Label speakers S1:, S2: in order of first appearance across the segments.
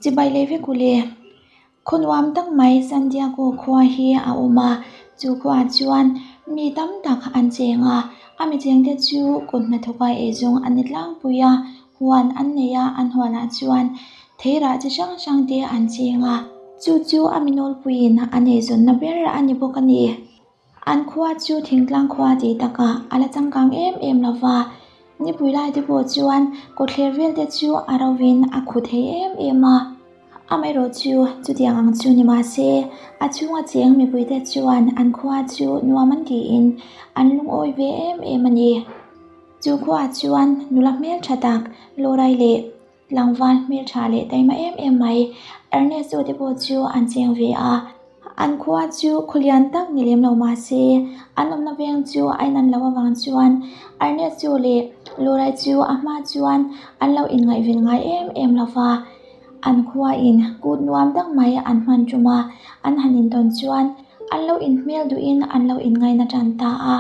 S1: Chibai leh vek ule. Khaw nuam tak mai San Diego khua hi a awm a, chu khuaah chuan mi tam tak an cheng a, a mi chengte chu kut hnathawka eizawng an ni tlangpui a, huan an nei a, an huanah chuan theirah chi hrang hrang te an cheng a, chu chu a mi nawlpuiin an eizawnna ber a ni bawk a ni. An khua chu thingtlang khua tih takah a la changkang em em lo va, nipui lai te pawh chuan kawtthler vel te chu a rovin a khu thei em em a. Amaherawh chu chutiang ang chu ni mah se, a chhunga cheng mipui te chuan an khua chu nuam an tiin an lungawi ve em em a ni. Chu khuaah chuan nula hmeltha tak Lorai leh Tlangval hmeltha leh taima em em mai Ernesto te pawh chu an cheng ve a, an khua chu khaw lian tak ni lem lo mah se an awmna veng chu a inan loh avang chuan Ernesto leh Lorai chu a hma chuan an lo inngaihven ngai em em lo va, an khua in kut nuam tak mai an hman tum a, an han intawn chuan an lo inhmel duhin an lo inngaina tan ta a.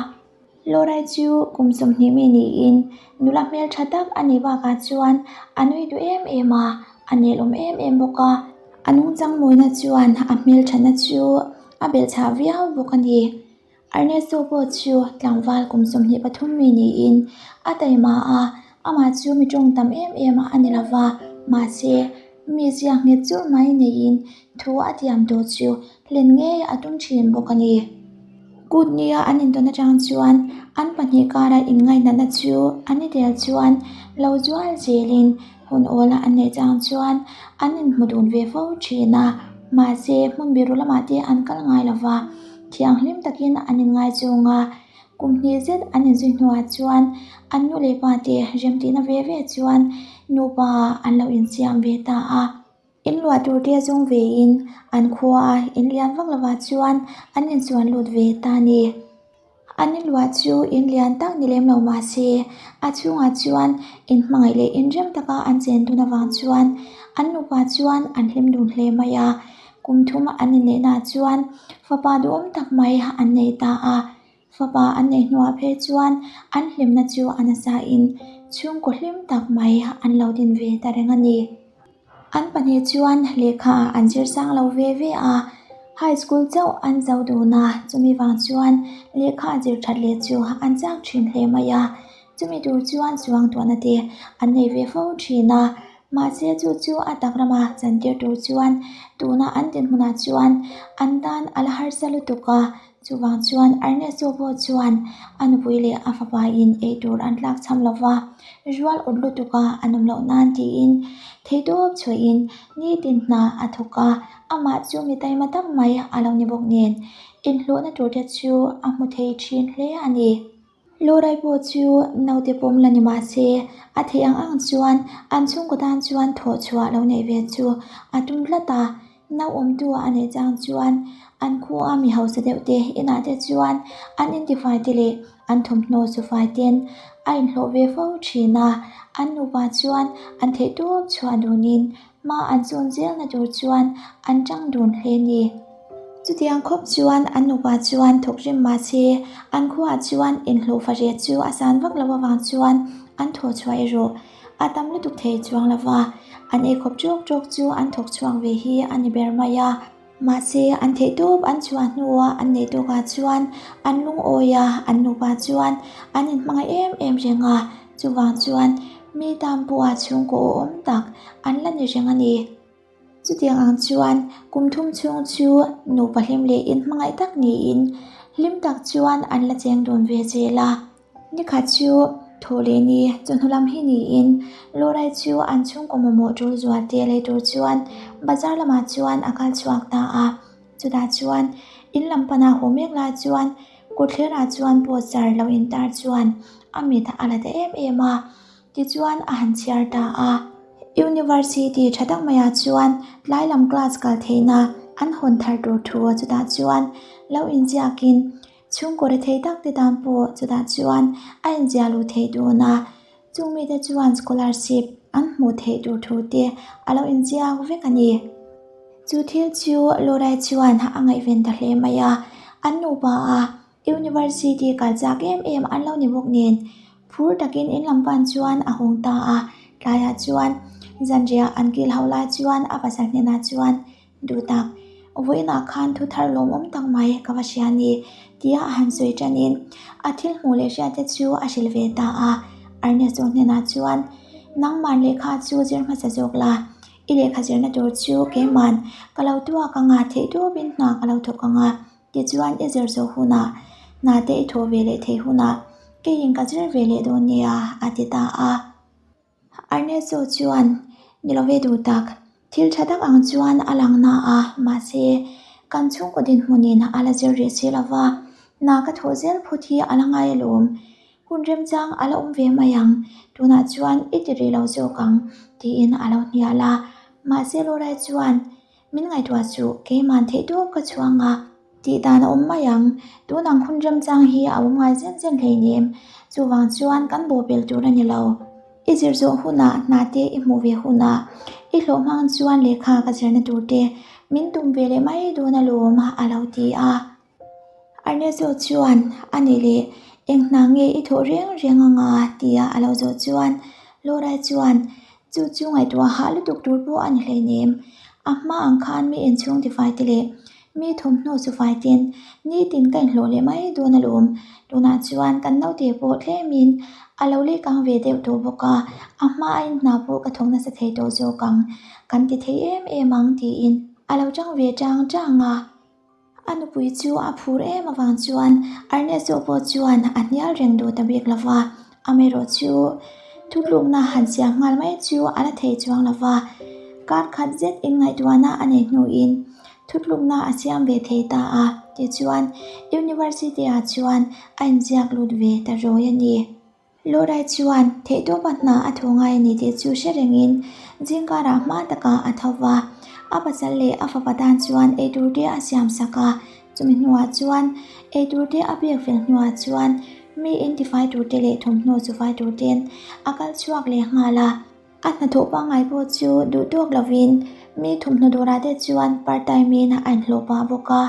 S1: Lorai chu kum 20 mi niin nula hmeltha tak a nih bakah chuan a nui duh em em a, a nelawm em em bawk a. A nungchang mawina chuan a hmelthana chu a belhchhah viau bawk a ni. Ernesto pawh chu tlangval kum 23 mi niin a taima a, amah chu mi tawng tam em em a ni lova, mahse mi ziak nghet churh mai neiin thu a tiam tawh chu hlen ngei a tum thin bawk a ni. Kut nia an intawn atang chuan an pahnih kara inngainatna chu an ni tel chuan lo zual zelin hun awla an neih chang chuan an inhmu dun ve fo thin a, mahse hmun biru lamah te an kal ngai lo va, thianghlim takin an inngai chung a, kum hnih zet an inzui hnuah chuan an nu leh pa te remtihna ve ve chuan nupa an lo insiam ve ta a. In luah tur te zawng ve in an khua a in lian vak lovah chuan an insuan lut ve ta a ni. An in luah chu in lian tak ni lem lo mah se a chhungah chuan in hmangaih leh in rem taka an chen dun avang chuan an nupa chuan an hlim dun hle mai a. Kum thum an inneihnaah chuan fapa duhawm tak mai an nei ta a. Fapa an neih hnuah phei chuan an hlimna chu a nasa in chhungkaw hlim tak mai an lo din ve ta reng a ni. An pahnih chuan lehkha an zir sang lo ve ve a, high school chauh an zo dun a, chumi vang chuan lehkha zir that leh chu an chak thin hle mai a, chumi tur chuan suangtuahna te an nei ve fo thin a, mahse chu chu a tak rama chantir tur chuan tuna an dinhmunah chuan an tan a la harsa lutuk a. Chuvang chuan Ernesto pawh chuan a nupui leh a fapa in ei tur an tlak cham lo va, rual awt lutuk a an awm loh nan tiin theihtawp chhuahin nitin hna a thawk a, amah chu mi taima tak mai a lo ni bawk nen inhlawhna tur te chu a hmu thei thin hle a ni. Lorai pawh chu naute pawm la ni mah se a theih ang ang chuan an chhungkaw tan chuan thawh chhuah lo neih ve chu a tum tlat a, nau awmtu a neih chang chuan an khua mi hausa deuh te inah te chuan an intifai te leh an thawmhnaw chufai ten a inhlawh ve fo thin a, an nupa chuan an theihtawp chhuah dunin Hma an chun zelna tur chuan an tang dun hle ni. Chutiang khawp chuan an nupa chuan thawk rim mah se, an khuaah chuan inhlawh fahriat chu a san vak lo avang chuan an thaw chhuah erawh a tam lutuk thei chuang lo va, an eikhawp tawk tawk chu an thawk chhuak ve hi a ni ber mai a. Mahse, an theihtawp an chhuah hnua an neih tawkah chuan an lungawi a, an nupa chuan an inhmangaih em em reng a, chuvang chuan mi tan pawha chhungkaw awhawm tak an la ni reng a ni. Chutiang ang chuan kum thum chhung chu nupa hlim leh inhmangaih tak niin hlim tak chuan an la cheng dun ve zel a. Nikhat chu thaw leh ni chawhnu lam hi niin Lorai chu an chhungkaw mamawh tul zual te lei tur chuan bazar lamah chuan a kal chhuak ta a. Chutah chuan in lam pana haw mek lai chuan kawtthlerah chuan poster lo intar chuan a mit a la ta em em a, tichuan a han chhiar ta a. University tha tak maiah chuan tlai lam class kal theihna an hawn thar tur thu chutah chuan lo inziakin Chhungkaw rethei tak te tan pawh chutah chuan a inziah luh theih dawn a, chung mite chuan scholarship an hmuh theih tur thu te a lo inziak vek a ni. Chu thil chu Lorai chuan a ngaihven ta hle mai a, an nupa a University kal chak em em an lo ni bawk nen phur takin in lam pan chuan a hawng ta a, tlaiah chuan. Zanriah an kil ho lai chuan a pasal hnenah chuan, Duhtak, vawiinah khan thu thar lawmawm tak mai ka va hria ni, tia a han sawi tanin a thil hmuh leh hriatte chu a hrilh ve ta a. Ernesto hnenah chuan, Nangman lehkha chu zir hmasa zawk la, i lehkha zirna tur chu keiman ka lo tuak ang a, theihtawpin hna ka lo thawk ang a, Tichuan i zir zawh hunah hna te i thawh ve leh theih hunah keiin ka zir ve leh dawn nia a ti ta a. Ernesto chuan ni lo ve duh tak, thil tha tak ang chuan a lang na a, mahse kan chhungkaw dinhmunin a la zir rih si lo va, hna ka thawh zel phut hi a la ngai alawm, hun remchang a la awm ve mai ang, tunah chuan i ti rih lo zawk ang tiin a lo hnial a. Mahse Laura chuan Min ngaihtuah suh, keiman theih tawp ka chhuang a, tih dan a awm mai ang. Tun ang hun remchang hi a awm ngai zen zen hleinem, chuvang chuan kan bawhbel tur a ni lo. I zir zawh hunah, hna te i hmuh ve hunah, i hlawh hmang chuan lehkha ka zirna tur te min tum ve leh mai dawn alawm, a lo ti a. Ernesto chuan, A nih leh, eng hna nge i thawh reng reng anga? tia a lo zawh chuan Laura chuan, Chu chu ngaihtuah hah lutuk tur pawh a ni hleinem. A hma ang khan mi inchhung tifai te leh mi thawmhnaw chufai ten nitin ka inhlawh leh mai dawn alawm. Tunah chuan kan naute pawh tlemin a lo lehkang ve deuh tawh bawk a, a hma a inhna pawh ka thawk nasa thei tawh zawk ang, kan ti thei em em ang tiin a lo tang ve tang tang a. A nupui chu a phur em avang chuan Ernesto pawh chuan a hnial reng duh ta bik lo va, amaherawh chu thutlukna han siam nghal mai chu a la thei chuang lo va, kar khat zet inngaihtuahna a neih hnuin thutlukna a siam ve thei ta a, tichuan University-ah chuan a inziak lut ve ta rawi a ni. Laura chuan theihtawpa hna a thaw ngai a ni tih chu hre rengin zingkarah hma takah a tho va, a pasal leh a fapa tan chuan eitur te a siam sak a, chumi hnuah chuan eitur te a pek fel hnuah chuan mi intifai tur te leh thawmhnaw chufai tur ten a kal chhuak leh nghal a. A hnathawh pangngai pawh chu duh tawk lovin mi thawmhnaw dawrah te chuan part time in a inhlawh pah bawk a.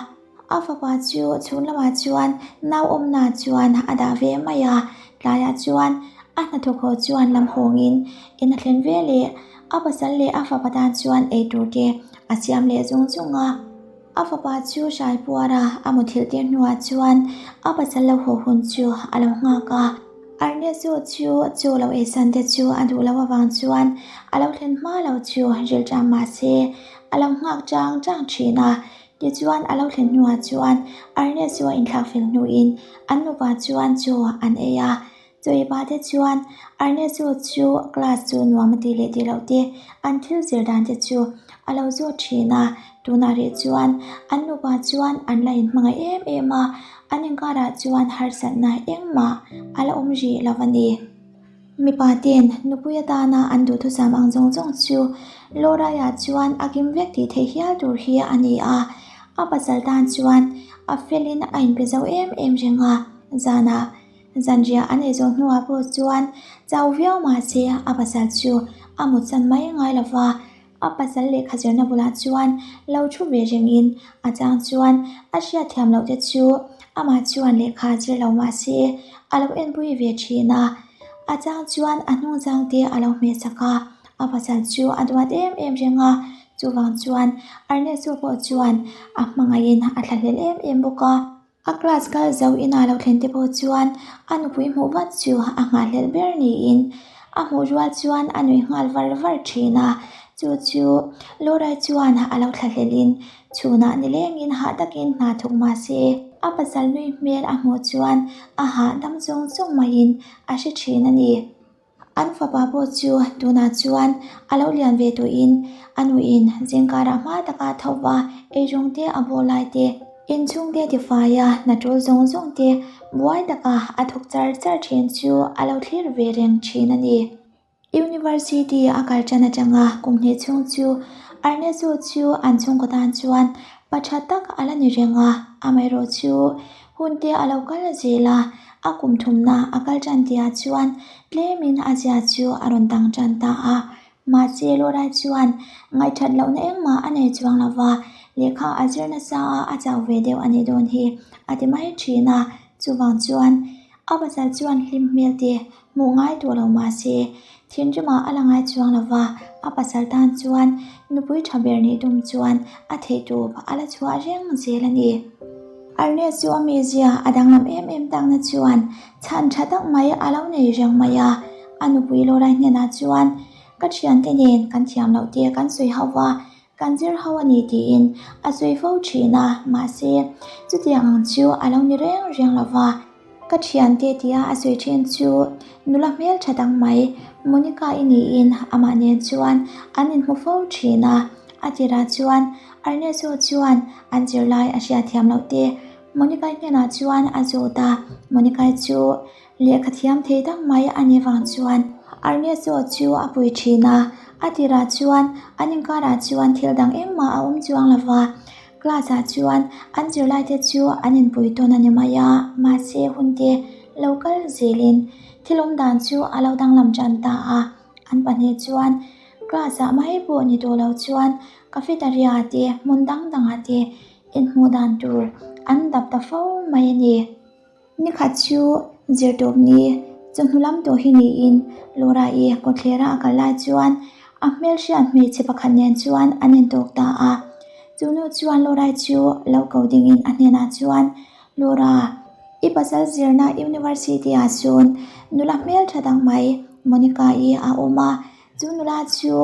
S1: A fapa chu chhun lamah chuan nau awmna chuan a dah ve mai a, tlaiah chuan a hnathawk haw chuan lam hawngin in a thlen ve leh a pasal leh a fapa tan chuan eitur te a siam leh zung zung a. A fapa chu hrai puara a muthilh tir hnuah chuan a pasal lo haw hun chu a lo nghak a. Ernesto chu chaw lo eisan te chu a duh loh avang chuan a lo thlen hma lo chu ril ṭam mah se a lo nghak chang chang ṭhin a. Tichuan a lo thlen hnuah chuan Ernesto a inthlak fel hnuin an nupa chuan chaw an ei a. Chaw ei pah te chuan Ernesto chu class chu nuam a tih leh tih loh te an thil zir dan te chu a lo zawt thin a, tunah rih chuan an nupa chuan an la inhmangaih em em a, an inkarah chuan harsatna engmah a la awm rih lo a ni. Mipa ten nupui atana an duhthusam ang zawng zawng chu Laura-ah chuan a kim vek tih theih hial tur hi a ni a, a pasal tan chuan a felin a inpe zo em em reng a, zanah Zanriah an ei zawh hnuah pawh chuan chau viau mah se a pasal chu a mutsan mai ngai lo va, a pasal lehkha zirna bulah chuan lo thu ve rengin a chang chuan a hriatthiam loh te chu amah chuan lehkha zir lo mah se a lo enpui ve thin a, a chang chuan a hnungzang te a lo hmehsak a, a pasal chu a duat em em reng a, chuvang chuan Ernesto pawh chuan a hmangaihin a thlahlel em em bawk a. A class kal zo ina lo thlen te pawh chuan a nupui hmuh vat chu a nghahhlelh ber niin a hmuh rual chuan a nuih nghal var var thin a, chu chu Laura chuan a lo thlahlelhin chhunah nilengin hah takin hna thawk mah se a pasal nui hmel a hmuh chuan a hahdam zawng zawng maiin a hre thin a ni. An fapa pawh chu tunah chuan a lo lian ve tawhin a nuin zingkarah hma taka tho va eirawng te a bawl lai te, inchhung te tifai a hna tul zawng zawng te buai taka a thawk char char thin chu a lo thlir ve reng thin a ni. University a kal tan atanga kum hnih chhung chu Ernesto chu an chhungkaw tan chuan pa tha tak a la ni reng a, amaherawhchu Hun te a lo kal zel a, a kum thumna a kal tan tihah chuan tlemin a zia chu a rawn dang tan ta a. Mahse Laura chuan ngaihthat lohna engmah a nei chuang lo va, lehkha a zir nasa a, a chau ve deuh a nih dawn hi a ti mai thin a. Chuvang chuan a pasal chuan hlim hmel te hmuh ngai tawh lo mahse thinrimah a la ngai chuang lo va, A pasal tan chuan nupui tha ber nih tum chuan a theihtawp a la chhuah reng zel a ni. Ernest chu a mizia a danglam em em takna chuan chhan tha tak mai a lo nei reng mai a. A nupui Laura hnenah chuan, Ka thiante nen kan thiam loh te kan sawi ho va, kan zir ho a ni tiin a sawi fo thin a, mahse chutiang ang chu a lo ni reng reng lo va. Ka thiante tia a sawi thin chu nula hmel tha dang mai Monica-i niin amah nen chuan an inhmu fo thin a. A tirah chuan Ernesto chuan an zirlai a hriatthiam loh te Monica-i hnenah chuan a zawt a, Monica-i chu Lehkha thiam thei tak mai a nih vang chuan Ernesto chu a pui thin a, a tirah chuan an inkarah chuan thil dang engmah a awm chuang lo va, class ah chuan an zirlai te chu an inpui tawn a ni mai a, mahse hun te lo kal zelin thil awm dan chu a lo danglam tan ta a, an pahnih chuan class ah mai pawh ni tawh lo chuan cafeteria te hmun dang dangah te inhmuh dan tur an dap ta fo mai a ni. Nikhat chu zirtawp ni chawhnu lam tawh hi niin Laura-i kawthlera a kal lai chuan a hmelhriat hmeichhe pakhat nen chuan an intawk ta a. Chu nu chuan Laura-i chu lo ko dingin a hnenah chuan, Laura, i pasal zirna University-ah sawn nula hmeltha dang mai Monica-i a awm a, Chu nula chu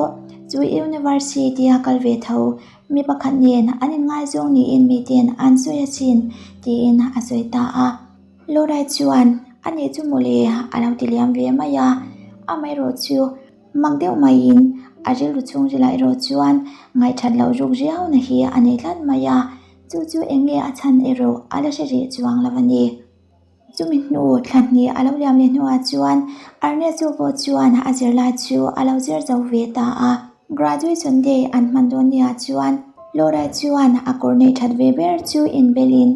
S1: chu university a kal ve tho, mi pakhat nen an inngaizawng niin miten an sawi asin tiin a sawi ta a. Laura chuan a nih chu mawle a lo ti liam ve mai a, amaherawh chu mak deuh maiin a rilru chhungrilah erawh chuan ngaihthat loh ruk riauna hi a nei tlat mai a, chu chu eng nge a chhan erawh a la hre rih chuang lo a ni. Chumi hnu thla hnih a lo liam leh hnuah chuan Ernesto pawh chuan a zirlai chu a lo zir zo ve ta a. Graduation day an hman dawn niah chuan Laura chuan a kawr neih that ve ber chu inbelin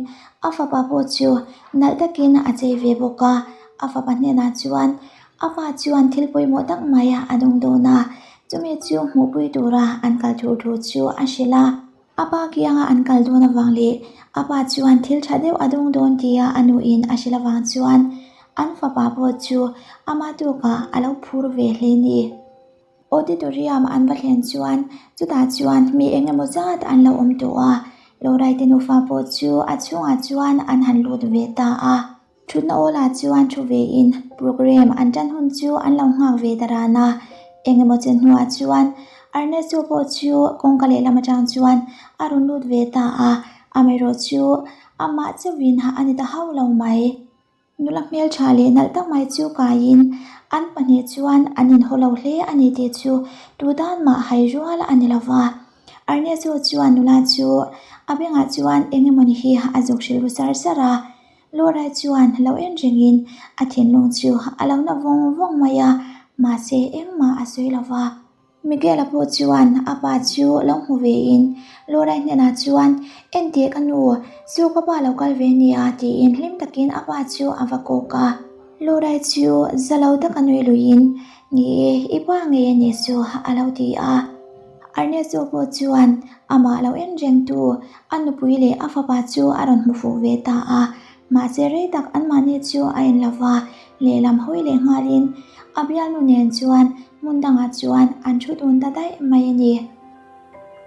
S1: a fapa pawh chu nalh takin a chei ve bawk a. A fapa hnenah chuan a pa chuan thil pawimawh tak mai a dawng dawn a, chumi chu hmuhpui tura an kal tur thu chu a hrilh a. A pa kianga an kal dawn avang leh a pa chuan thil tha deuh a dawng dawn tia a nuin a hrilh avang chuan an fapa pawh chu ama tukah a lo phur ve hle ni. Auditorium an va thlen chuan chutah chuan mi eng emaw zat an lo awm tawh a, Lawraite nufa pawh chu a chhungah chuan an han lut ve ta a. Thutna awlah chuan thu vein programme an tan hun chu an lo nghak ve ta ran a, eng emaw chen hnuah chuan Ernesto pawh chu kawngka lehlam atang chuan a rawn lut ve ta a, amaherawh chu amah chauhin a ni ta hauh lo mai. Nula hmeltha leh nalh tak mai chu kaiin an pahnih chuan an inhaw lo hle a ni tih chu tu dan mah hai rual a ni lo va. Ernesto chuan nula chu a bengah chuan eng emawni hi a zuk hrilh ru sar sar a. Laura chuan lo en rengin a thinlung chu a lo na vawng vawng mai a, mahse engmah a sawi lo va. Miguel-a pawh chuan a pa chu lo hmu vein Laura hnenah chuan, Enteh ka nu, chu ka pa lo kal ve nia tiin hlim takin a pa chu a va kawk a. Laura chu za lo taka nui luiin, Ni e, i pa ngei a nih chu a lo ti a. Ernesto pawh chuan amah lo en rengtu a nupui leh a fapa chu a rawn hmu fuh ve ta a, mahse rei tak anmahni chu a en lo va, lehlam hawi leh nghalin a bialnu nen chuan hmun dangah chuan an thu dun ta daih mai a ni.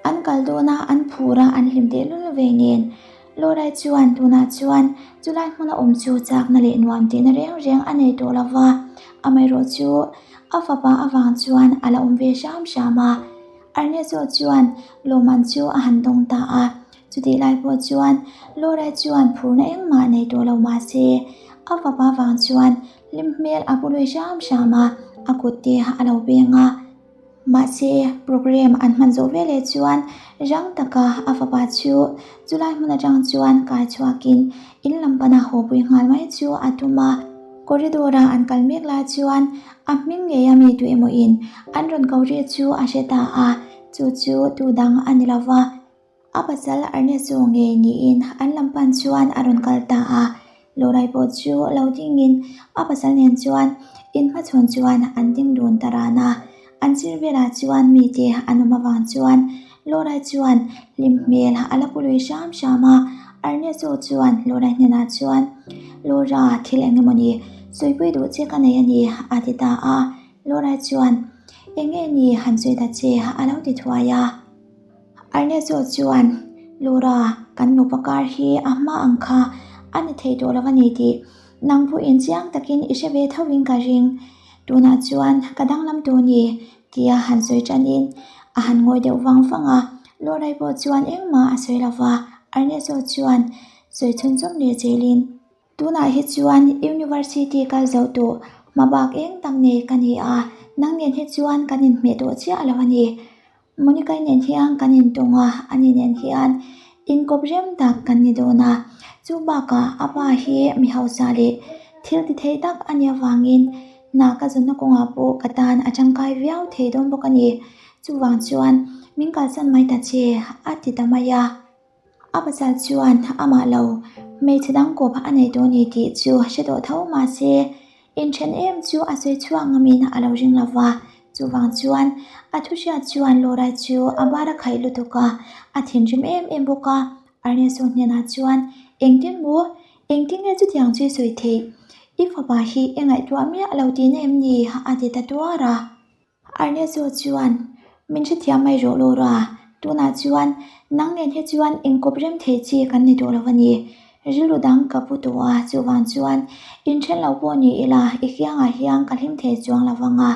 S1: An kal dawn a, an phur a, an hlim tehlul ve nen Laura chuan tunah chuan chulai hmuna awm chu chakna leh nuam tihna reng reng a nei tawh lo va, amaherawh chu a fapa avang chuan a la awm ve hram hram a. Ernesto chuan lawmman chu a han dawng ta a, chutih lai pawh chuan Laura chuan phurna engmah nei tawh lo mah se a fapa avang chuan hlim hmel a pu lui hram hram a, a kut te a lo beng a. Mahse, programme an hman zawh veleh chuan rang taka a fapa chu chulai hmun atang chuan kai chhuakin in lam pana haw pui nghal mai chu a tum a. Corridor a an kal mek lai chuan a hming ngei a mi tu emaw in an rawn ko ri chu a hre ta a, chu chu tu dang a ni lova. A pasal Ernesto ngei niin an lam pan chuan a rawn kal ta a, Lorai pawh chu lo dingin a pasal nen chuan inhmachhawn chuan an ding dun ta ran a. An sir velah chuan mite an awm avang chuan Lorai chuan hlim hmel a la pu lui hram hram a, Ernesto chuan Lorai hnenah chuan, Laura, thil eng emawni sawipui duh che ka nei a ni, a ti ta a. Laura chuan, Eng nge ni han sawi ta che a lo ti thuai a. Ernesto chuan, Laura, kan nupa kar hi a hma ang kha a ni thei tawh lo a ni tih nang pawhin chiang takin i hre ve tho in ka ring. Tunah chuan ka danglam tur ni tia han sawi tanin a han ngawi deuh vang vang a. Laura-i pawh chuan engmah a sawi lo va, Ernesto chuan sawi chhunzawm leh zelin, Tunah hi chuan University kal zo tawh hmabak eng tak nei ka ni a, nang nen hi chuan kan inhmeh tawh chiah lo a ni. Monica-i nen hian kan intawng a, ani nen hian inkawp rem tak kan ni dawn a. Chu bakah a pa hi mi hausa leh thil ti thei tak a nih avangin hna ka zawnna kawngah pawh ka tan a tangkai viau thei dawn bawk a ni. Chuvang chuan min kalsan mai ta che a ti ta mai a. A pasal chuan amah lo hmeichhe dang kawp a nei tawh a ni tih chu hre tawh tho mahse inthen em chu a sawi chhuak ngamin a lo ring lo va. Chuvang chuan a thu hriat chuan Laura chu a bar a khaih lutuk a, a thinrim em em bawk a. Ernesto hnenah chuan engtin maw engtin nge chutiang chu i sawi theih? I fapa hi i ngaihtuah miah lo tihna em ni? a ti ta tuar a. Ernesto chuan, Min hrethiam mai rawh Laura, tunah chuan nang nen hi chuan inkawp rem thei chi kan ni tawh lo a ni. Rilru dang ka pu tawh a, chuvang chuan inthen lo pawh ni ila i kiangah hian ka hlim thei chuang lo vang a,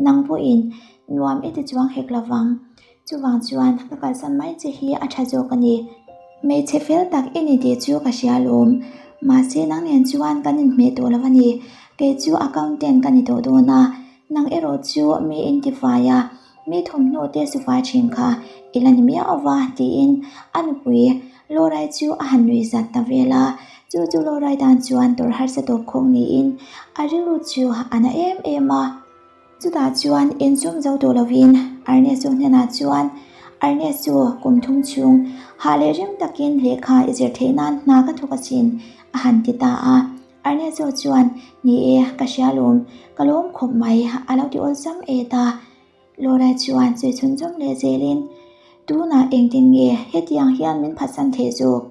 S1: nang pawhin nuam i ti chuang hek lo vang. Chuvang chuan ka kalsan mai che hi a tha zawk a ni. Hmeichhe fel tak i ni tih chu ka hria alawm. Mahse nang nen chuan kan inhmeh tawh lo a ni. Kei chu accountant ka ni tawh dawn a, Nang erawh chu mi intifai a, mi thawmhnaw te sufai thin kha i la ni miau va tiin a nupui Lawrai chu a han nuih zat ta vel a. Chu chu Lawrai tan chuan tawrh harsa tawp khawk niin a rilru chu a na em em a. Chutah chuan insum zo tawh lovin Ernesto hnenah chuan, Ernesto, kum thum chhung hah leh rim takin lehkha i zir theih nan hna ka thawk asin a han ti ta a. Ernesto chuan, Ni e, ka hria lawm, ka lawm khawp mai, a lo ti awlsam et a. Laura chuan sawi chhunzawm leh zelin, Tunah engtin nge hetiang hian min phatsan theih zawk?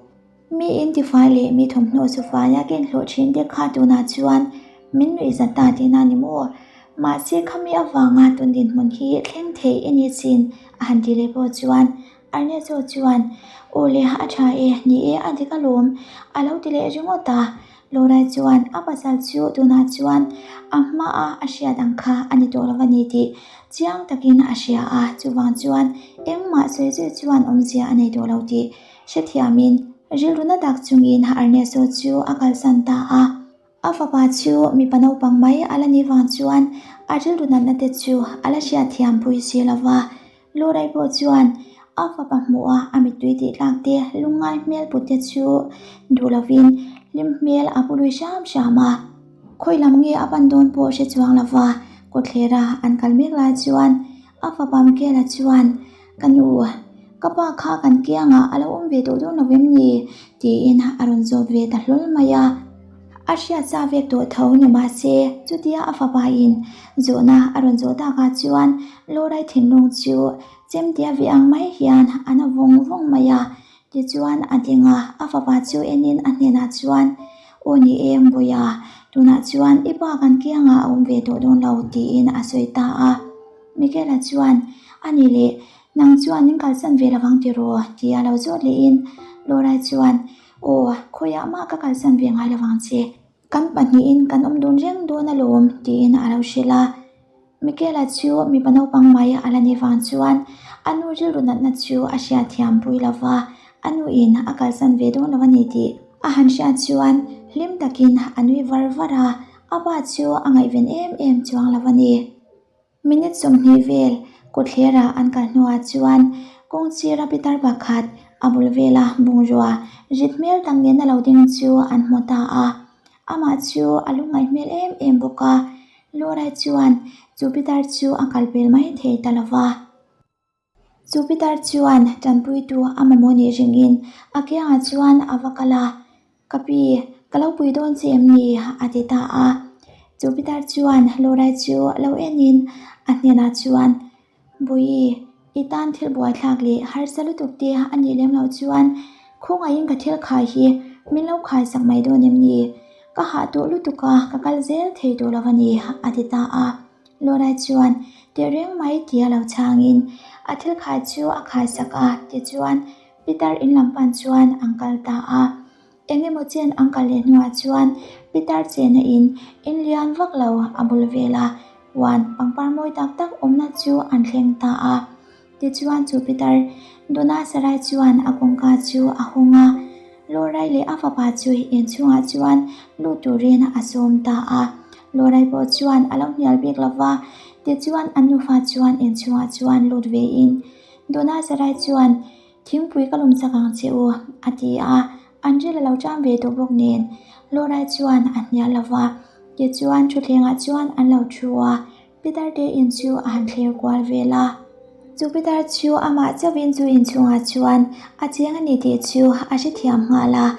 S1: Mi in tifai leh mi thawmhnaw sufaia ka inhlawh thin te kha tunah chuan min nuih zat ta tihna ni maw? Mahse khami avanga tun dinhmun hi thleng thei i ni chin, a han ti leh pawh chuan Ernesto chuan, Aw le, a tha e, ni e, a dik alawm, a lo ti leh ringawt a. Laura chuan a pasal chu tunah chuan a hmaa a hriat ang kha a ni tawh lo a ni tih chiang takin a hria a, chuvang chuan engmah sawi zui chuan awmzia a nei tawh lo tih hrethiamin rilru na tak chungin Ernesto chu a kalsan ta a. A fapa chu mipa naupang mai a la nih vang chuan a rilru natna te chu a la hriatthiam pui si lo va. Lurai pawh chuan a fapa hmuh a a mittui tih tlak te lungngai hmel put te chu duh lovin hlim hmel a pu lui hram hram a. Khawi lam nge a pan dawn pawh hre chuang lo va, kawthlera an kal mek lai chuan a fapa Michaela chuan, Ka nu, ka pa kha kan kiangah a lo awm ve tawh dawn lo em ni? tiin a rawn zawt ve ta hlawl mai a. A hriat sa vek tawh tho ni mahse, chutia a fapa in zawhna a rawn zawh takah chuan Lawrai thinlung chu chemtia ve ang mai hian a na vawng vawng mai a. Tichuan a ding a, a fapa chu enin a hnenah chuan, Aw ni e, Mbuia, tunah chuan i pa kan kiangah a awm ve tawh dawn lo, tiin a sawi ta a. Michaela chuan, A ni leh, nang chuan min kalsan ve lovang tiraw? tia lo zawt lehin Laura chuan, Aw, khawiah mah ka kalsan ve ngai lovang che. Kan pahnihin kan awm dun reng dawn alawm, tiin a lo hrilh a. Michaela chu mipa naupang mai a la ni vang chuan a nu rilru natna chu a hriatthiam pui lo va, a nuin a kalsan ve dawn lo a ni tih a han hriat chuan hlim takin a nui var var a, a pa chu a ngaihven em em chuang lo a ni. Minute 20 vel kawthlera an kal hnuah chuan kawng sira pitar pakhat a bul vela bungrua rit hmel tak nena lo ding chu an hmu ta a, amah chu a lungngaih hmel em em bawk a, Laura chuan chu pitar chu a kal pel mai thei ta lo va. Chu pitar chuan tanpuitu a mamawh nih ringin a kiangah chuan a va kal a, Ka pi, ka lo pui dawn che em ni? a ti ta a. Chu pitar chuan Laura chu lo enin a hnenah chuan, Bawihi, i tan thil buaithlak leh harsa lutuk te a nih lem loh chuan khawngaihin ka thil khai hi min lo khaisak mai dawn em ni? Ka hah tawh lutuk a, ka kal zel thei tawh lo a ni, a ti ta a. Laura chuan, Tehreng mai tia lo chhangin a thil khai chu a khaisak a, tichuan Pitar in lam pan chuan an kal ta a. Eng emaw chen an kal leh hnuah chuan Pitar chena in in lian vak lo a bul vela huan pangpar mawi tak tak awmna chu an thleng ta a. Tichuan chu Pitar Dona Sarai chuan a kawngka chu a hawng a, Lorai leh a fapa chu inchhungah chuan lut turin a sawm ta a. Lorai pawh chuan a lo hnial bik lo va, tichuan an nufa chuan inchhungah chuan lut vein Dona Sarai chuan, Thingpui ka lum chak ang che u, a ti a, an ril a lo ṭam ve tawh bawk nen. Lorai chuan a hnial lo va, tichuan thutthlengah chuan an lo thu a, Pitar te in chu a han thlir kual vel a. Chu pitar chu amah chauhin chu inchhungah chuan a cheng a ni tih chu a hrethiam nghal a.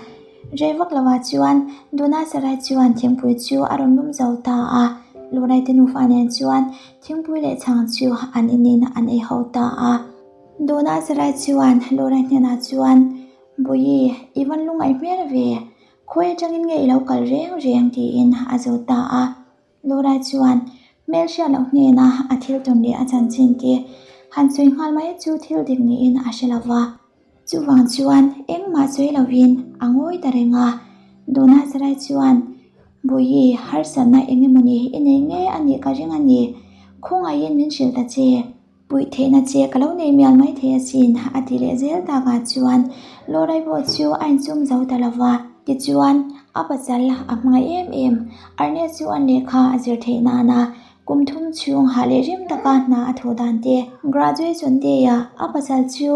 S1: Rei vak lovah chuan Duna Sarai chuan thingpui chu a rawn lum zo ta a. Lurai te nufa nen chuan thingpui leh chhang chu an inin an ei ho ta a. Duna Sarai chuan Lurai hnenah chuan, Bawihi, i van lungaih hmel ve? Khawi atangin nge i lo kal reng reng? tiin a zawt ta a. Laura chuan hmel hriat loh hnena a thil tum leh a chanchin te han sawi nghal mai chu thil dik niin a hre lo va. Chuvang chuan engmah sawi lovin a ngawi ta reng a. Dona Sarai chuan, Bawihi, harsatna eng emawni i nei ngei a nih ka ring a ni. Khawngaihin min hrilh ta che. Puih theihna che ka lo nei mial mai thei asin, a ti leh zel takah chuan Lorai pawh chu a insum zo ta lo va. Tichuan, a pasal a hmangaih em em, Arne chuan lehkha a zir theih nana kum thum chhung hah leh rim taka hna a thawh dan te, graduation day-ah a pasal chu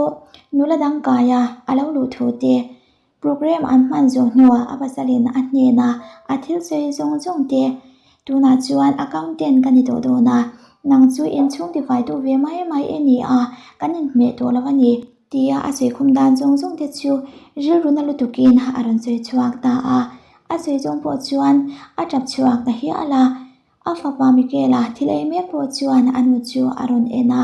S1: nula dang kaia a lo luh thu te, Programme an hman zawh hnuah a pasalin a hnena a thil sawi zawng zawng te, Tunah chuan accountant ka ni tawh dawn a, nang chu inchhung tifaitu ve mai mai i ni a, kan inhmeh tawh lo a ni, tia a sawi khum dan zawng zawng te chu rilru na lutukin a rawn sawi chhuak ta a. A sawi zawng pawh chuan a tap chhuak ta hial a. A fapa Michaela thil ei mek pawh chuan a nu chu a rawn en a,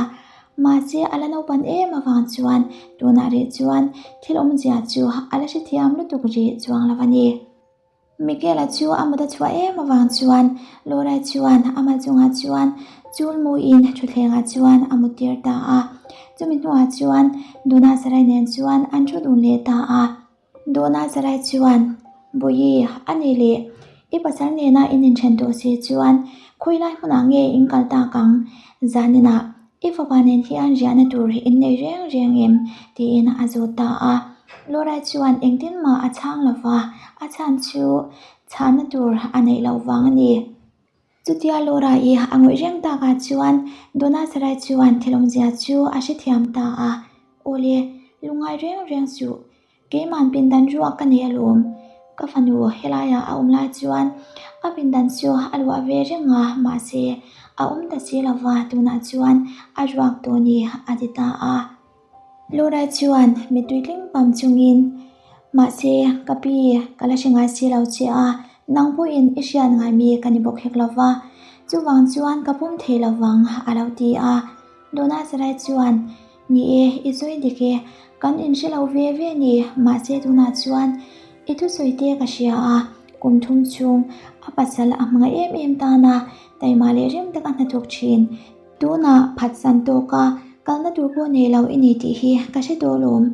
S1: mahse a la naupan em avang chuan tunah rih chuan thil awmzia chu a la hrethiam lutuk rih chuang lo a ni. Michaela chu a mut a chhuah em avang chuan Laura chuan a mal chungah chuan chul muin thutthlengah chuan a mut tir ta a, chumi hnuah chuan Duna Sarai nen chuan an thu dun leh ta a. Dawhna Sarai chuan, Bawihi, a ni leh, i pasal nena in inthen tawh si chuan khawi lai hmunah nge in kal tak ang? Zaninah i fapa nen hian riahna tur in nei reng reng em? tiin a zawt ta a. Laura chuan engtin mah a chhang lo va, a chhan chu chhanna tur a neih loh vang a ni. Chutia Laura-i a ngawih reng takah chuan Donna Sarai chuan thil awmzia chu a hrethiam ta a, Awle, lungngai reng reng suh, keiman pindan ruak ka nei alawm. Ka fanu helaiah a awm lai chuan a pindan chu a luah ve reng a, mahse a awm ta si lova tunah chuan a ruak tawh ni, a ti ta a. Laura chuan mittui tling pam chungin, Mahse, ka pi, ka la hre ngai si lo che a, nang pawhin i hriat ngai mi ka ni bawk hek lo va, chuvang chuan ka pum thei lo vang, a lo ti a. Donna Sarai chuan, Ni e, i sawi dik e, kan inhre lo ve ve ni, mahse tunah chuan i thusawi te ka hria a, kum thum chhung a pasal a hmangaih em em tan a, taima leh rem taka hnathawk thin. Tunah phatsan tawka kalna tur pawh nei lo i ni tih hi ka hre tawh alawm.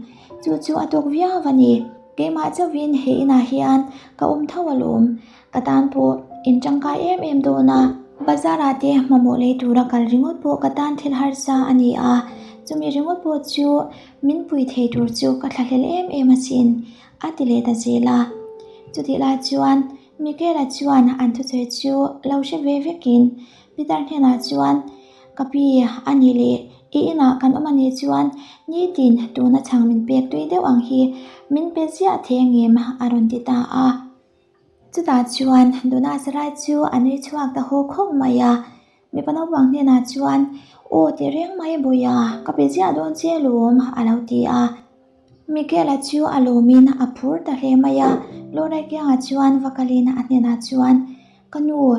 S1: Chu chu a tawk viau a ni. Keimah chauhin he inah hian ka awm tho alawm. Ka tan pawh in tangkai em em dawn a. Bazar-ah te mamawh lei tura kal ringawt pawh ka tan thil harsa a ni a. Chumi ringawt pawh chu min pui thei tur chu ka thlahlel em em asin, a ti leh ta zel a. Chutih lai chuan Michaela chuan an thusawi chu lo hre ve vekin Pitar hnenah chuan, Ka pi, a ni leh, i inah kan awm a nih chuan nitin tuna chhang min pek tui deuh ang hi min pe ziah thei angem? a rawn ti ta a. Chutah chuan Duna Sarai chu a nui chhuak ta haw khawp mai a. Mipa naupang hnenah chuan, Aw ti reng mai Bawiha, ka pe ziah dawn che alawm, a lo ti a. Michaela chu a lawmin a phur ta hle mai a. Laura kiangah chuan va kalin a hnenah chuan, Ka nu,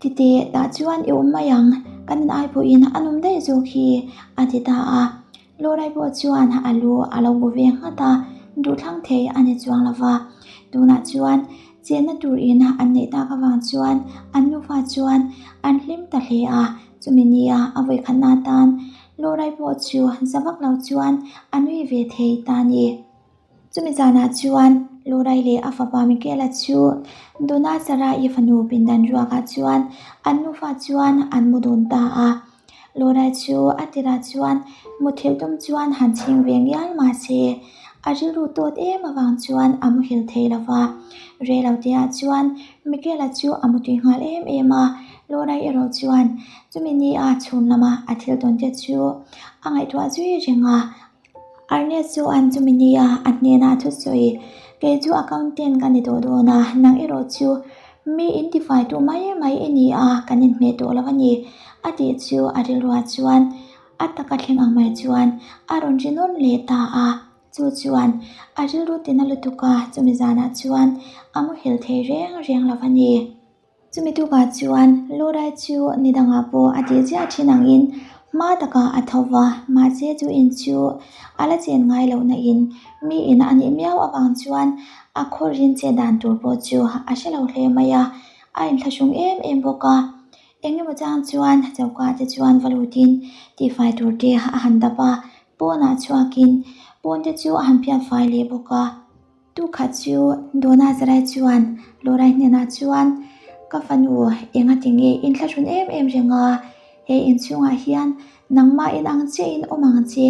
S1: Titeh, tah chuan i awm mai ang, kan in ai pawhin a nawm daih zawk hi, a ti ta a. Laura pawh chuan a lu a lo bu ve nghat a, duhthlang thei a ni chuang lo va. Tunah chuan chenna tur in an neih tak avang chuan an nufa chuan an hlim ta hle a. Chumi nia a vawikhatna atan Laura-i pawh chu za vak lo chuan a nui ve thei ta a ni. Chumi zanah chuan Laura-i leh a fapa Michaela chu Donna Sarah-i fanu pindan ruakah chuan an nufa chuan an mu dun ta a. Laura-i chu a tirah chuan muthilh tum chuan han chhing ve ngial mah se, a rilru tawt em avang chuan a muhil thei lo va. Reiloteah chuan Michaela chu a mutui nghal em em a, Laura-i erawh chuan chumi nia chhun lama a thil tawn te chu a ngaihtuah zui reng a. Ernest chuan chumi nia a hnenah thusawi, Kei chu accountant ka ni tawh dawn a, nang erawh chu mi intifai tu mai mai i ni a, kan inhmeh tawh lo a ni, a tih chu a rilruah chuan a taka thleng ang mai chuan a rawn ri nawn leh ta a. Chu chuan a rilru tina lutuk a, chumi zanah chuan a muhil thei reng reng lo a ni. Chumi tukah chuan Laura chu ni dangah pawh a tih ziah thin angin hma takah a tho va, mahse chu in chu a la chen ngai loh na in mi in a nih miau avang chuan a khawrin chet dan tur pawh chu a hre lo hle mai a, a inthlahrung em em bawk a. Engemaw chang chuan choka te chuan va lutin tihfai tur te a han dap a, pawnah chhuakin pawn te chu a han phiat fai leh bawk a. Tukhat chu Donna Zarai chuan Lorai hnenah chuan, Ka fanu, enga tinge inthlahrun em em reng a, he inchhungah hian nangmah in ang chiahin awm ang che.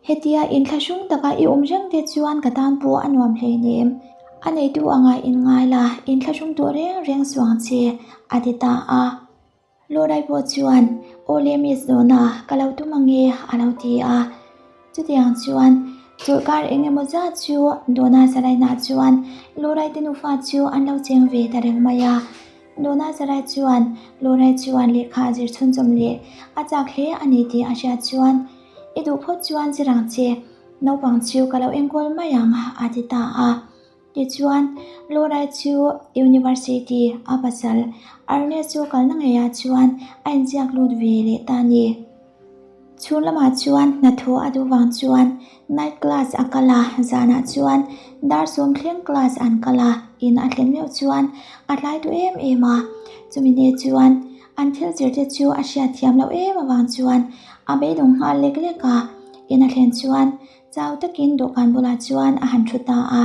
S1: Hetia inthlahrung taka i awm reng te chuan ka tan pawh a nuam hleinem. A neitu angah inngai la, inthlahrung tawh reng reng suh ang che, a ti ta a. Lorai pawh chuan, Aw le Miss Donna, ka lo tum ang e, a lo ti a. Chutiang chuan chawlhkar eng emaw zat chu Donna Sarainah chuan Lorai te nufa chu an lo cheng ve ta reng mai a. Donna Sarai chuan Lorai chuan lehkha a zir chhunchawm leh a chak hle a ni tih a hriat chuan, I duh phawt chuan zir ang che, naupang chu ka lo enkawl mai ang, a ti ta a. Tichuan, Laura chu University a pasal Ernest chu kalna ngeiah chuan a inziak lut ve leh ta a ni. Chhun lamah chuan hnathawh a duh vang chuan night class a kal a, zanah chuan dar sawmthleng class an kal a, in a thlen meuh chuan a tlai duh em em a. Chumi ne chuan an thil zir te chu a hriatthiam loh em avang chuan a beidawng nghal lek lek a, in a thlen chuan Chau takin dawhkan bulah chuan a han thu ta a,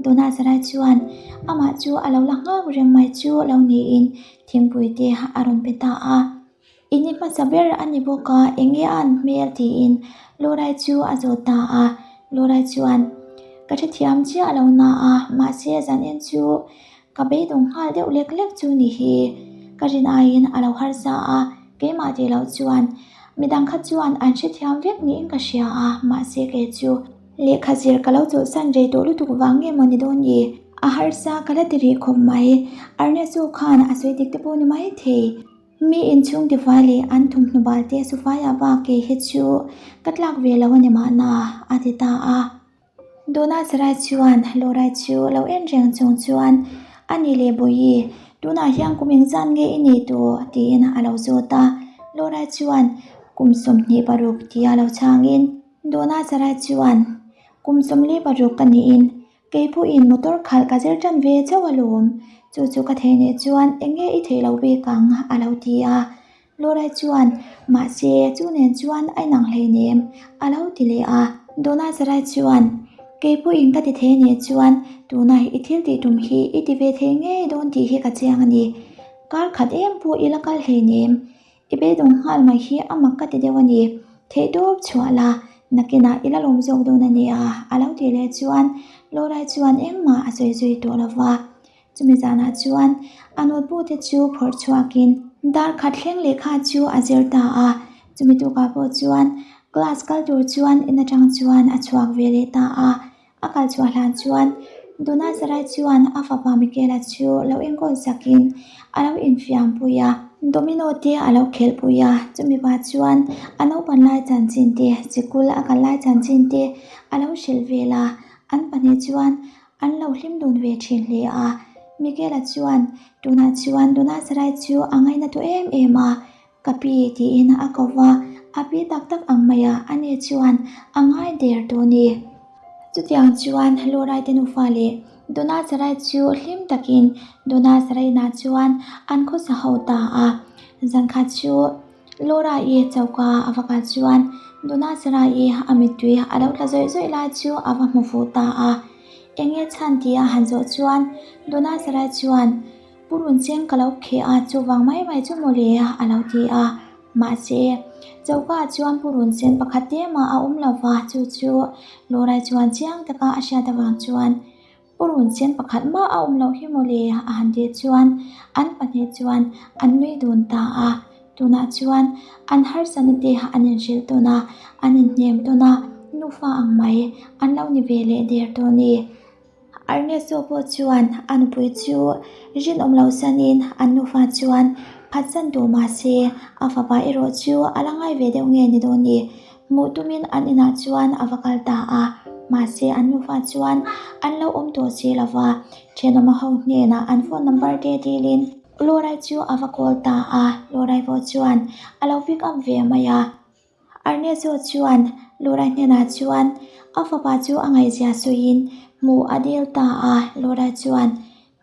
S1: Donna Sarai chuan amah chu a lo la nghak reng mai chu lo niin thingpui te a rawn pe ta a. I ni hmasa ber a ni bawk a, eng nge a an hmel tiin Lorai chu a zawt ta a. Lorai chuan, Ka hrethiam chiah lo na a, mahse zanin chu ka beidawng nghal deuh lek lek chu ni hi. Ka rin aiin a lo harsa a, keimah tih loh chuan Midang kha chuan an hrethiam vek niin ka hria a, mahse kei chu lehkha zir ka lo chawlhsan rei tawh lutuk vang nge maw ni dawn ni? A harsa ka la ti rih khawp mai. Ernesto khan a sawi dik te pawh ni mai thei. Mi inchhung tifai leh an thawmhnaw bal te sufaiah bak kei hi chu ka tlak ve lo a ni mahna, a ti ta a. Donna Sarai chuan Lorai chu lo en reng chung chuan, A ni leh Bawihi, tunah hian kum engzat nge i nei tawh? tiin a lo zawt a. Lorai chuan, Kum 26 tia lo chhangin Donna Sarai chuan, Kum 46 ka niin kei pawhin motor khalh ka zir tan ve chauh alawm. Chu chu ka thei nih chuan eng nge i theih loh bik ang? a lo ti a. Laura chuan, Mahse, chu nen chuan a inang hleinem, a lo ti leh a. Donna Sarai chuan, Kei pawhin ka ti thei a nih chuan tuna i thil tih tum hi i ti ve thei ngei dawn tih hi ka chiang a ni. Kar khat em pawh i la kal hleinem. I beidawng nghal mai hi a mak ka ti deuh a ni. Theihtawp chhuah la, nakinah i la lawm zawk dawn a nia, a lo tih leh chuan Laura chuan engmah a sawi zui tawh lo va. Chumi zanah chuan a notebook te chu phawrh chhuakin dar khat thleng lehkha chu a zir ta a, chumi tukah pawh chuan class kal tur chuan in atang chuan a chhuak ve leh ta a, a kal chhuah hlan chuan Donna Sarai chuan a fapa Michaela chu lo enkawl sakin a lo infiam pui a, Domino te a lo khelh pui a, chumi pah chuan a naupan lai chanchin te, sikul a kal lai chanchin te a lo hrilh vel a, an pahnih chuan An lo hlim dun ve thin hle a, Miguel-a chuan tunah chuan Donna Sarai chu a ngaina tawh em em a, Ka pi tiin a ko va, a pi tak tak ang mai a, ani chuan a ngai der tawh a ni. Chutiang chuan Lorai te nufa leh Donna Sarai chu hlim takin Donna Sarai inah chuan an khawsa ho ta a, zankhat chu. Laura-i choka a va kal chuan Donna Sarah-i a mittui a lo tla zawih zawih lai chu a va hmu fuh ta a. Enge chhan tih a han zawh chuan Donna Sarah chuan, Purun cheng ka lo kheh a, chuvang mai mai chu mawle a lo ti a. Mahse, choka ah chuan purun sen pakhat te mah a awm lo va, chu chu Laura-i chuan chiang taka a hriat avang chuan, Purun sen pakhat mah a awm loh hi mawle a han tih chuan an pahnih chuan an nui dun ta a. Tunah chuan an harsatna te an inhrilh tawn a, an inhnem tawn a, nufa ang mai an lo ni ve leh der tawh a ni. Ernesto pawh chuan a nupui chu rinawm loh sanin an nufa chuan phatsan duh mah se a fapa erawh chu a la ngai ve deuh nge ni dawn ni. Hmuh tumin an inah chuan a va kal ta a, mahse an nufa chuan an lo awm tawh si lo va, thenawm ho hnenah an phone number te dilin Laura chu a va call ta a, Laura pawh chuan a lo pick up ve mai a. Ernesto chuan Laura hnenah chuan a fapa chu a ngaihzia sawiin hmuh a dil ta a, Laura chuan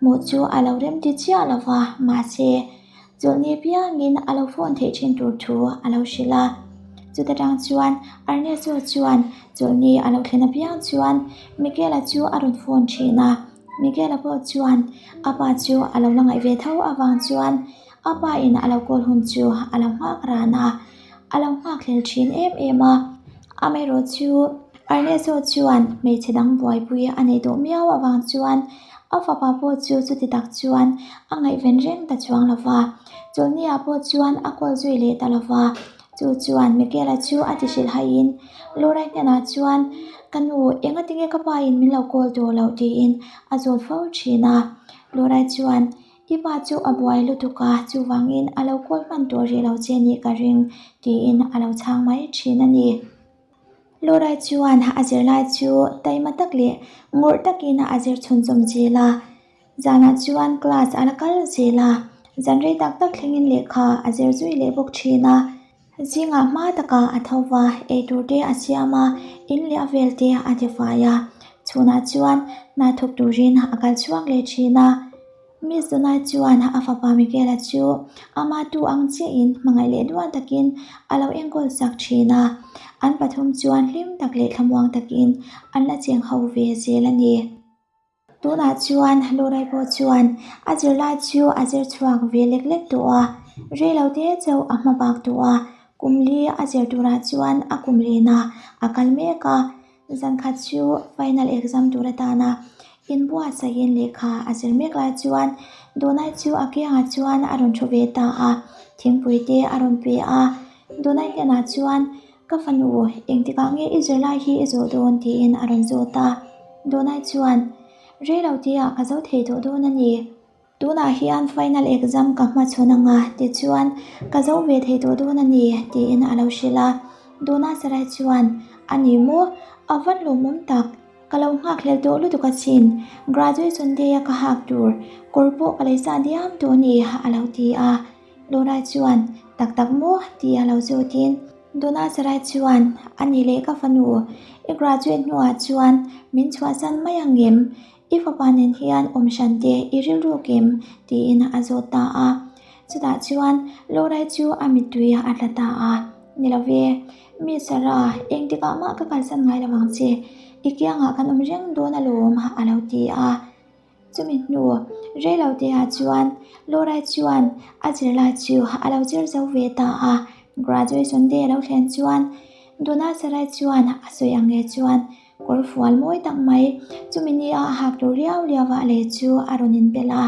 S1: hmuh chu a lo remti chiah lo va, mahse chawlhni piangin a lo phone theih thin tur thu a lo hrilh a. Chuta tang chuan Ernesto chuan chawlhni a lo thlen apiang chuan Miguel-a chu a rawn phone thin a. Miguel-a pawh chuan a pa chu a lo la ngaih ve tho avang chuan a pa in a lo call hun chu a lo nghak ran a, a lo nghak hlel thin em em a. Amaherawh chu Ernesto chuan hmeichhe dang buaipui a neih tawh miau avang chuan a fapa pawh chu chuti tak chuan a ngaihven reng ta chuang lo va, chawlhni-ah pawh chuan a call zui leh ta lo va. Chu chuan Miguel-a chu a ti hrilh haiin Laura hnenah chuan, Ka nu, engatinge ka pa in min lo call tawh loh? tiin a zawt fo thin a. Laura chuan, I pa chu a buai lutuk a, chuvangin a lo call hman tawh rih lo che nih ka ring, tiin a lo chhang mai thin a ni. Laura chuan a zirlai chu taima tak leh ngawrh takin a zir chhunzawm zel a. Zanah chuan class a la kal zel a, zan rei tak tak thlengin lehkha a zir zui leh bawk thin a. Zingah hma takah a tho va, eitur te a siam a, in leh a vel te a ti fai a. Chhunah chuan hna thawk turin a kal chhuak leh thin a. Miss Donai chuan a fapa Miguel-a chu ama tu ang chiahin hmangaih leh duan takin a lo enkawl sak thin a. An pathum chuan hlim tak leh thlamuang takin an la cheng ho ve zel a ni. Tunah chuan Lurai pawh chuan a zirlai chu a zir chhuak ve lek lek tawh a, reilo te chauh a hma bak tawh a, kum li a zir turah chuan a kum lena a kal mek a, zankhat chu final exam tur atana inbuatsaihin lehkha a zir mek lai chuan Donai chu a kiangah chuan a rawn thu ve ta a, thingpui te a rawn pe a, Donai hnenah chuan Ka fanu, engtikah nge i zirlai hi i zawh dawn? tiin a rawn zawt a. Donai chuan, Rei lo tia ka zo thei tawh dawn a ni. Tunah hian final exam ka hmachhawn ang a, tichuan ka zo ve thei tawh dawn a ni, tiin a lo hrilh a. Dona Sarai chuan, A ni maw? A van lawmawm tak. Ka lo nghak hlel tawh lutuk asin. Graduation day-a ka hak tur kawr pawh ka lei sa diam tawh a ni, a lo ti a. Laura chuan, Tak tak maw? ti a lo zawtin. Donna Sarai chuan, A ni leh ka fanu, i graduate hnuah chuan min chhuahsan mai ang em? I fapa nen hian awm hran teh i rilru kem? tiin a zawt ta a. Chutah chuan Laura chu a mittui a tla ta a. Ni lo ve, Miss Sarah, engtikah mah ka kalsan ngai lo ang che. I kiangah kan awm reng dawn alawm, a lo ti a. Chumi hnu rei lo te ah chuan Laura chuan a zirlai chu a lo zir zo ve ta a, graduation day a lo thlen chuan Donna Sarai chuan a sawi ang nge chuan kawr fual mawi tak mai chumi ni a a hak tur riau riau a lei chu a rawn inbel a,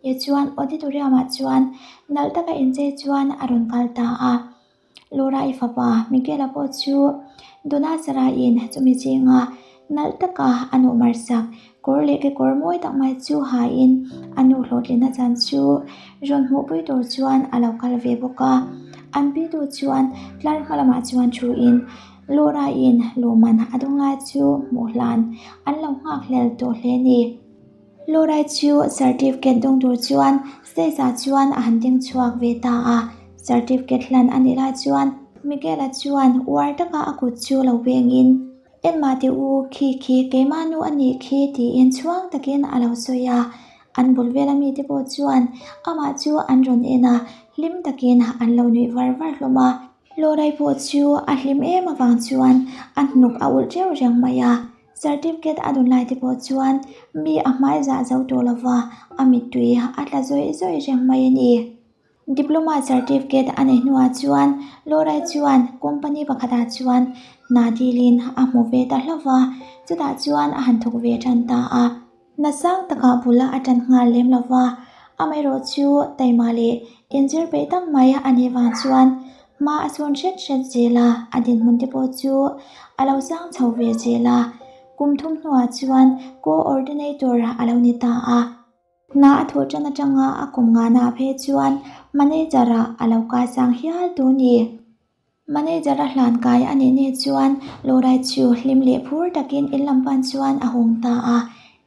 S1: tichuan auditorium ah chuan nalh taka inchei chuan a rawn kal ta a. Laura i fapa Miguel-a pawh chu Donna Sarah-in chumi zinga nalh taka a nuh mar sak kawr leh kekawr mawi tak mai chu hain a nu hlawhtlinna chan chu rawn hmuhpui tur chuan a lo kal ve bawk a. An pitu chuan tlar hma lamah chuan thuin Laura-in lawmman a dawng lai chu hmuh hlan an lo nghakhlel tawh hle a ni. Laura chu certificate dawng tur chuan stage ah chuan a han ding chhuak ve ta a, certificate hlan a nih lai chuan Miguel-a chuan uar taka a kut chu lo vengin, Enmah teh u, khi khi keimah nu a nih khi tiin chhuang takin a lo sawi a. An bul vela mite pawh chuan amah chu an rawn en a, hlim takin an lo nuih var var hlawm a. Laura-i pawh chu a hlim em avang chuan a hnuk a ulh teuh reng mai a. Certificate a dun lai te pawh chuan mi a hmai zah zo tawh lova, a mittui a tla zawih zawih reng mai a ni. Diploma certificate a neih hnuah chuan Laura-i chuan company pakhatah chuan hna dilin a hmu ve ta hlauh va, chutah chuan a han thawk ve tan ta a. Hna sang takah bul a tan nghal lem lo va, amaherawh chu taima leh inzir peih tak mai a nih vang chuan hma a sawn hret hret zel a, a dinhmun te pawh chu a lo sang chho ve zel a. Kum thum hnuah chuan co-ordinator a lo ni ta a. Hna a thawh tan atanga a kum ngahnaah phei chuan manager-ah a lo kai sang hial tur ni. Manager a hlan kai a nih ni chuan Laura chu hlim leh phur takin in lam pan chuan a hawng ta a.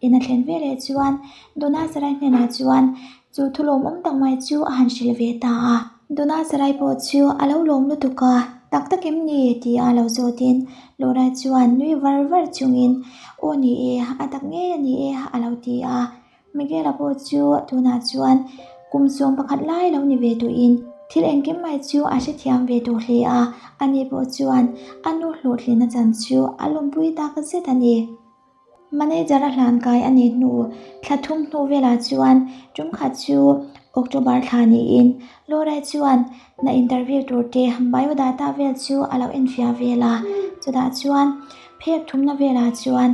S1: In a thlen veleh chuan Donna Sarai hnenah chuan chu thu lawmawm tak mai chu a han hrilh ve ta a. Donna Sarai pawh chu a lo lawm lutuk a, Tak tak em ni? tia a lo zawtin Laura chuan nui var var chungin, Aw ni e, a tak ngei a ni e a lo ti a. Miguel-a pawh chu tunah chuan kum 11 lai lo ni ve tawhin thil engkim mai chu a hrethiam ve tawh hle a, ani pawh chuan a nu hlawhtlina chan chu a lawmpui tak zet a ni. Manager-a hlan kai a nih hnu thla thum hnu velah chuan tum khat chu October thla niin Laura chuan na interview tur te biodata vel chu a lo enfiah vel a, chutah chuan phek thumna velah chuan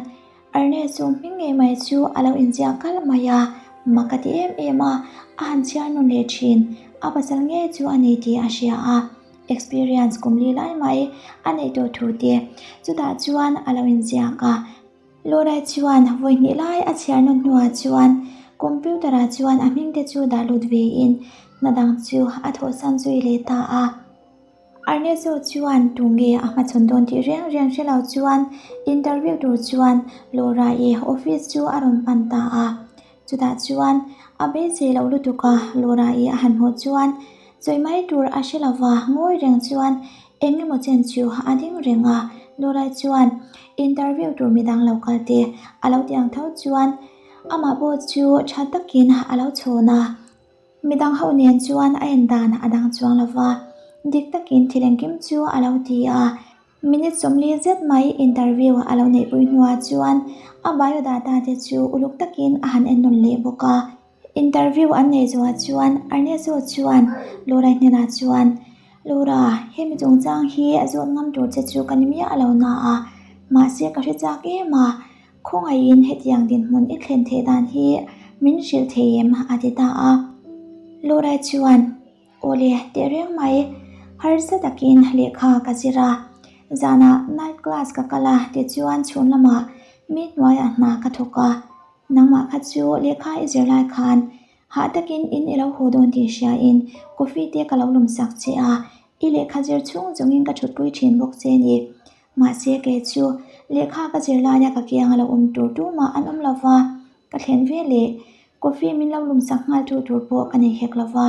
S1: Ernest-u hming ngei mai chu a lo inziah kalh mai a, mak a ti em em a, a han chhiar nawn leh thin. A pasal ngei chu a ni tih a hria a, experience kum li lai mai a neih tawh thu te chutah chuan a lo inziak a. Laura chuan vawi hnih lai a chhiar nawn hnuah chuan computer-ah chuan a hming te chu dah lut vein hna dang chu a thawhsan zui leh ta a. Ernesto chuan tu nge a hmachhawn dawn tih reng reng hre lo chuan interview tur chuan Laura-i office chu a rawn pan ta a. Chutah chuan a beisei loh lutuk a, Laura-i a han hmuh chuan sawi mai tur a hre lo va, ngawi reng chuan eng emaw chen chu a ding reng a. Laura-i chuan interview tur midang lo kal te a lo ti ang tho chuan amah pawh chu tha takin a lo chhawn a. Midang ho nen chuan a en dan a dang chuang lo va, dik takin thil engkim chu a lo ti a. Minute 40 zet mai interview a lo neihpui hnuah chuan a biodata te chu uluk takin a han en nawn leh bawk a. Interview an neih zawhah chuan Ernesto chuan Laura hnenah chuan, Laura, hemi chungchang hi zawt ngam tur che chu ka ni miah lo na a, mahse ka hre chak em a, Khawngaihin hetiang dinhmun i thlen theih dan hi min hrilh thei em? a ti ta a. Laura chuan, Awle, teh reng mai. Harsa takin lehkha ka zir a. Zanah night class ka kal a, tichuan chhun lamah mi hnuaiah hna ka thawk a. Nangmah kha chu lehkha i zir lai khan hah takin in i lo haw dawn tih hriain coffee te ka lo lum sak che a, i lehkha zir chhung chungin ka thutpui thin bawk che ni. Mahse kei chu lehkha ka zir laia ka kiang a lo awm tur tumah an awm lo va, ka thlen ve leh coffee min lo lum sak nghal tu tur pawh ka nei hek lo va.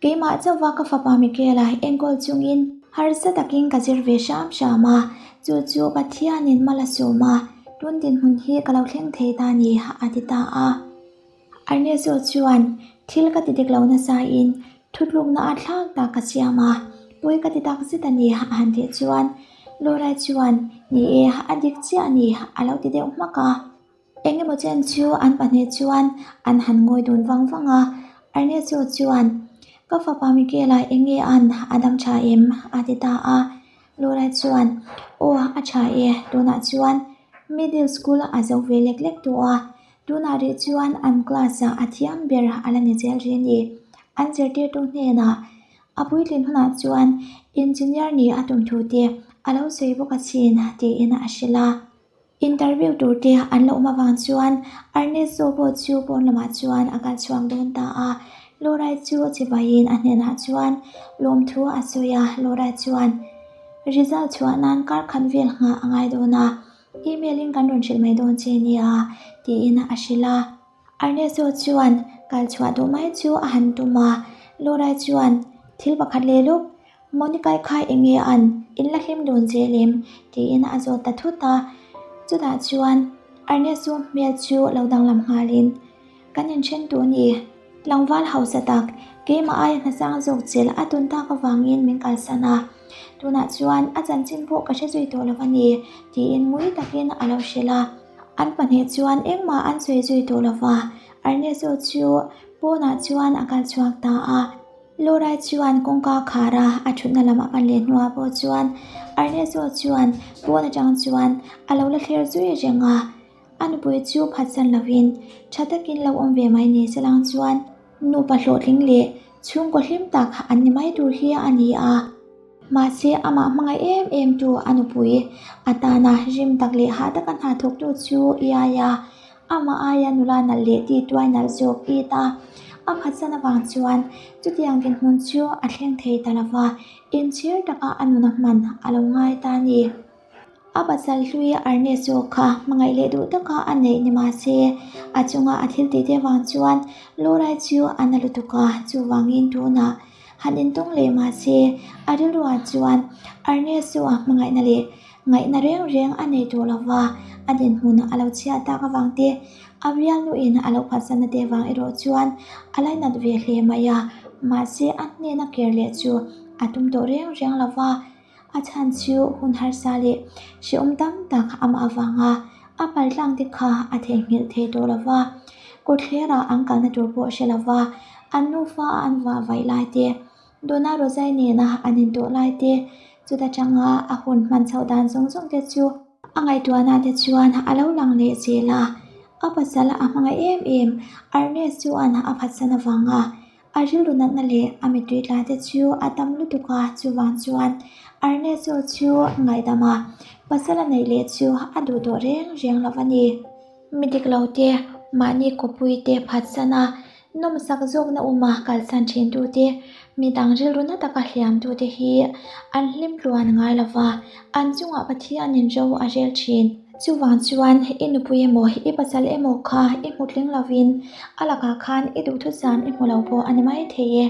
S1: Keimah chauhva ka fapa Michaela enkawl chungin harsa takin ka zir ve hram hram a, chu chu Pathianin mal a sawm a, tun dinhmun hi ka lo thleng thei ta ni, a ti ta a. Ernesto chuan thil ka ti dik lo nasain thutlukna a thlak tak ka siam a, pawi ka ti tak zet a ni a han tih chuan Laura chuan ni e a dik chiah a ni a lo ti deuh hmak a. Eng emaw chen chu an pahnih chuan an han ngawi dun vang vang a, Ernesto chuan ka fapa Miguel-a eng nge an a dam tha em a ti ta a. Laura chuan aw a tha e tunah chuan middle school a zo ve lek lek tawh a, Tunah rih chuan an class-ah a thiam ber a la ni zel rih a ni. An zirtirtu hnenah a puitlin hunah chuan engineer nih a tum thu te a lo sawi bawk asin tiin a hrilh a. Interview tur te an lo awm avang chuan Ernesto pawh chu pawn lamah chuan a kal chhuak dawn ta a. Laura chu chivaiin a hnenah chuan lawmthu a sawi a. Laura chuan result chhuah nan kar khat vel nghah a ngai dawn a. Email in kan rawn hrilh mai dawn che nia, tiin a hrilh a. Ernesto chuan kal chhuah duh mai chu a han tum a. Laura chuan, Thil pakhat leh lawk, Monica-i kha eng nge an in la hlim dun zel em? tiin a zawt ta thut a. Chutah chuan Ernesto hmel chu lo danglam nghalin. Kan inthen tawh a ni. Tlangval hausa tak, keimah aia hna sang zawk chelh a tawn tak avangin min kalsan a. Tunah chuan a chanchin pawh ka hre zui tawh lo a ni, tiin ngui takin a lo hrilh a. An pahnih chuan engmah an sawi zui tawh lo va, Ernesto chu pawnah chuan a kal chhuak ta a. Laura chuan kawngka khar a, a thutna lam a pan leh hnuah pawh chuan Ernesto chuan pawn atang chuan a lo la thlir zui reng a. A nupui chu phatsan lovin tha takin lo awm ve mai ni se lang chuan nupa hlawhtling leh chhungkaw hlim tak an ni mai tur hi a ni a. Mahse amah hmangaih em em tu a nupui atana rim tak leh hah taka hna thawktu chu iai a, amah aia nula nalh leh ti tuai nalh zawk it a, a phatsan avang chuan chutiang dinhmun chu a thleng thei ta lova, inchhir taka a nuna hman a lo ngai ta a ni. A pasal hlui Ernesto kha hmangaih leh duh taka a neih ni mah se, a chunga a thil tih te avang chuan Laura chu a na lutuk a, chuvangin tunah han intawng leh mah se, a rilruah chuan Ernesto a hmangaihna leh ngaihna reng reng a nei tawh lo va, a dinhmun a lo chhiat tak avang te, a bialnuin a lo phatsanna te vang erawh chuan a lainat ve hle mai a, mahse a hnena ker leh chu a tum tawh reng reng lo va. A chhan chu hun harsa leh hrehawm tam tak amah avanga a paltlang te kha a theihnghilh thei tawh lo va, kawtthlerah an kalna tur pawh hre lo va, an nufa a an vah vaih lai te, Donna Rosai nena an intawh lai te, chuta tanga a hun hman chhoh dan zawng zawng te chu a ngaihtuahna te chuan a lo lang leh zel a. A pasal a hmangaih em em Ernest chuan a phatsan avanga A rilru natna leh a mittui tla te chu a tam lutuk a, chuvang chuan Ernesto chu ngaihdam a, pasal a neih leh chu a duh tawh reng reng lo a ni. Mi dik lo te, mahni kawpui te phatsan a, nawmsak zawkna uma kalsan thin tu te, mi dang rilru na taka hliam tu te hi an hlim tluan ngai lo va, an chungah Pathianin ro a rel thin. Chuvang chuan i nupui emaw i pasal emaw kha i hmu tling lovin a lakah khan i duhthusam i hmu lo pawh a ni mai thei e.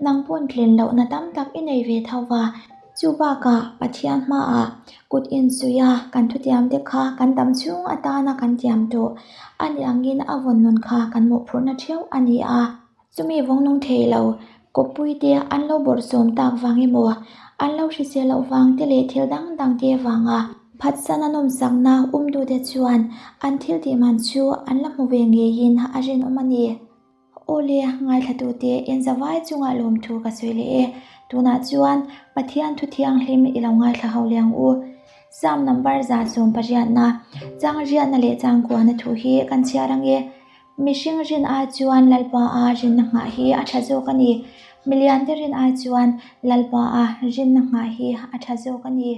S1: Nang pawn tlin lohna tam tak i nei ve tho va. Chu bakah Pathian hmaah kut insuih a kan thutiam te kha kan dam chhung atana kan tiam tawh a ni angin a vawn nun kha kan mawhphurhna theuh a ni a. Chumi vawng nung thei lo, kawppui te an lo bawrhsawm tak vang emaw, an lo hrisel loh vang te leh thil dang dang te vanga phatsan a nawmsakna umtute chuan an thil tih man chu an la hmu ve ngeiin a rinawm a ni. Awle, ngaithlatute inzavai chungah lawmthu ka sawi leh e. Tunah chuan Pathian thu thianghlim i lo ngaithla ho leh ang u. Psalm number 180na, chang riatna leh chang kuana thu hi kan chhiar ang e. Mihring rin ai chuan Lalpa a rinna nghah hi a tha zawk a ni. Miliante rin ai chuan Lalpa a rinna nghah hi a tha zawk a ni.